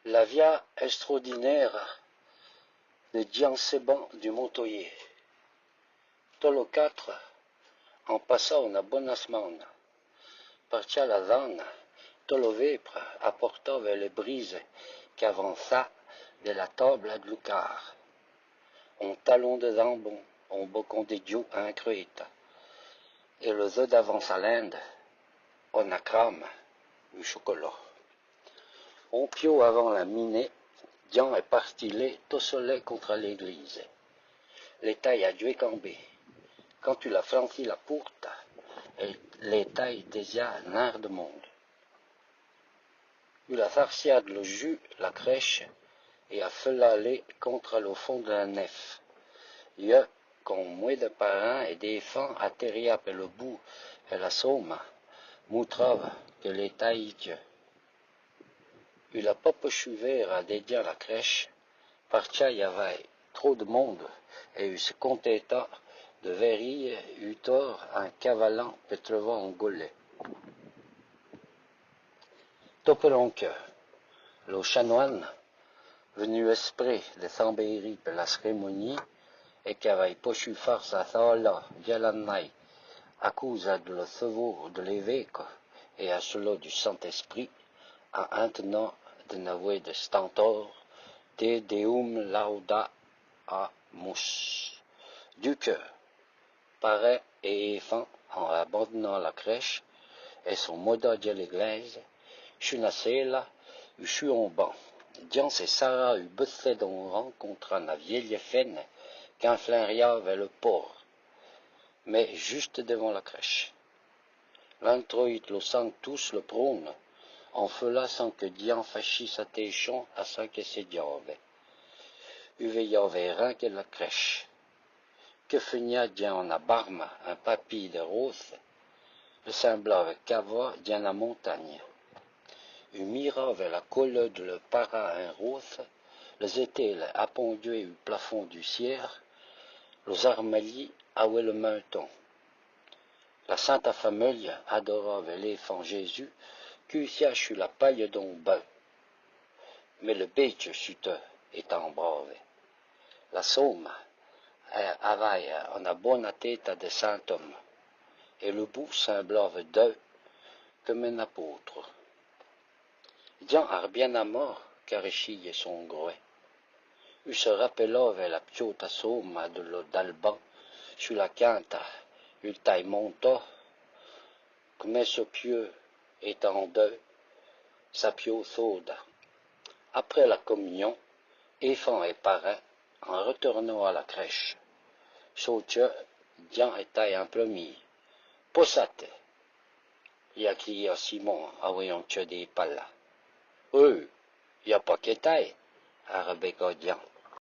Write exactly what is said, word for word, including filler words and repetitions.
La via estraordinèra de Djan Seban du Montoyer. To lo quatre, an passa ona bona semana. Partia la zana, to lo vépre aportave le brise qu'avansa de la tabla de lo car. On talon de zambon, on bocon de djou en cruéta, é le zeu d'avan Salinde, ona crama, u chocolat. On piau avan la miné, Djan é parti lé to solé contra l'église. L'étai a djoué cambé. Can tu la franchi la porta, é l'étai dézia nar de monde. U la sarsia de lo ju la crèche é a feula lé contra lo fon de la nef. Ieu, con moué de parin é d'éfan atéria pe lo bou é la soma, moutrava que l'étai i djeu. U la pa pochu vèra dédia la crèche, partia i avai tro de monde é u se contenta de vèri u tor en cavalan pe treuva on golé. To peron que lo chanoine, venu exprès de Chambéry pe la cérémonie, é qu'avai pochu far sa sala via la nai, a causa de lo sevor de l'évêque é a solo du Saint-Esprit, a intena de na voué de stentor Te Deum laudamus. Du que, parin é éfan an abandonà la crèche é son moda de l'église, chu na sela, u chu on ban, Djan se sara u beussé d'on ran contra na vièlye fène qu'inflinriave le por, mé juste devan la crèche. L'introit lo Sanctus lo prona, an feula san que Djan fachisse atéchon a sa que se diave. U vèiave rin que la crèche. Que fenia dien ona barma un papi de rothe, le semblave cava dien na montagne. U mirave la colle de le para en rothe, le zétele apondjoué u plafon du sier, los armalyi avoué le meuton. La Santa Fameuille adorave l'éfan Jésus, cuthia chu la paille d'on beu. Mé le bétche chuteu étan brave. La soma, eh, avai ona bona téta de saint-homme, é le bou semblave deu comme un apôtre. Djan ar bien amor carechille son groé. U se rapelave la ptiota soma de lo d'Alban, chu la quinta, u tai monto, comme so pieu étan deu, sa piau soda. Après la communion, éfan é parin an retorno a la crèche. Sotche, Djan étai en premié. Posate, i a crié Simon avoué on tcheu de pala. Eu, i a pa que tai, a rebéca Djan.